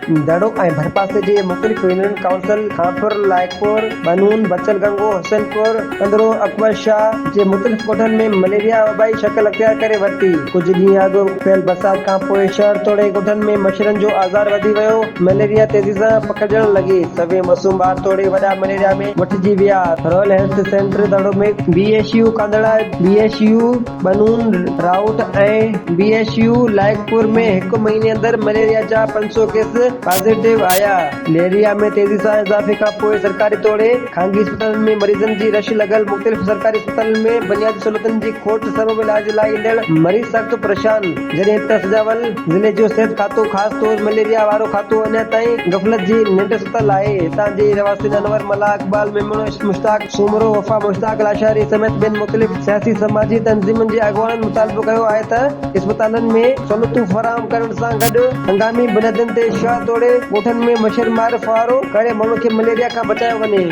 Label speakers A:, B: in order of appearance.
A: دڙو ۽ ڀرپاسي جي مختلف يونين ڪائونسل خانپور، لائقپور، ٻنون، بچل گنگو، حسين پور، ڪنڌرو، اڪبر شاهه جي مختلف ڳوٺن ۾ مليريا وبائي شڪل اختيار ڪري ورتي. ڪجهه ڏينهن اڳ پيل برسات کانپوء شهر توڙي ڳوٺن ۾ مڇرن جو آزار وڌي ويو، مليريا تيزي سان پکڙجڻ لڳي، سوين معصوم ٻار توڙي وڏا مليريا ۾ وٺجي ويا. Rural health centre Daro ۾ B H U Kandhra, B H U Bannoon Rawat ۽ B H U Laiqpur ۾ هڪ مهيني اندر مليريا جا 500 ڪيس پازيٽو آيا. ليريا ۾ تيزي سان اضافي کان پوء سرڪاري توڙي خانگي اسپتالن ۾ مريضن جي رش لڳل، مختلف سرڪاري اسپتالن ۾ بنيادي سهولتن جي کوٽ سبب علاج لاء ايندڙ مريض سخت پريشان، جڏهن ته سجاول ضلعي جو صحت کاتو خاص طور مليريا وارو کاتو اڃا تائين غفلت جي ننڊ ستل آهي، هتان جي رهواسين انور ملاح، اقبال ميمڻ، مشتاق سومرو، وفا مشتاق لاشاري سميت ٻين مختلف سياسي سماجي تنظيمن جي اڳواڻن مطالبو ڪيو آهي ته اسپتالن ۾ سهولتون فراهم ڪرڻ سان گڏ هنگامي بنيادن تي شهر توڙي ڳوٺن ۾ مڇر مار ڦوهارو ڪري ماڻهن کي مليريا کان بچايو وڃي.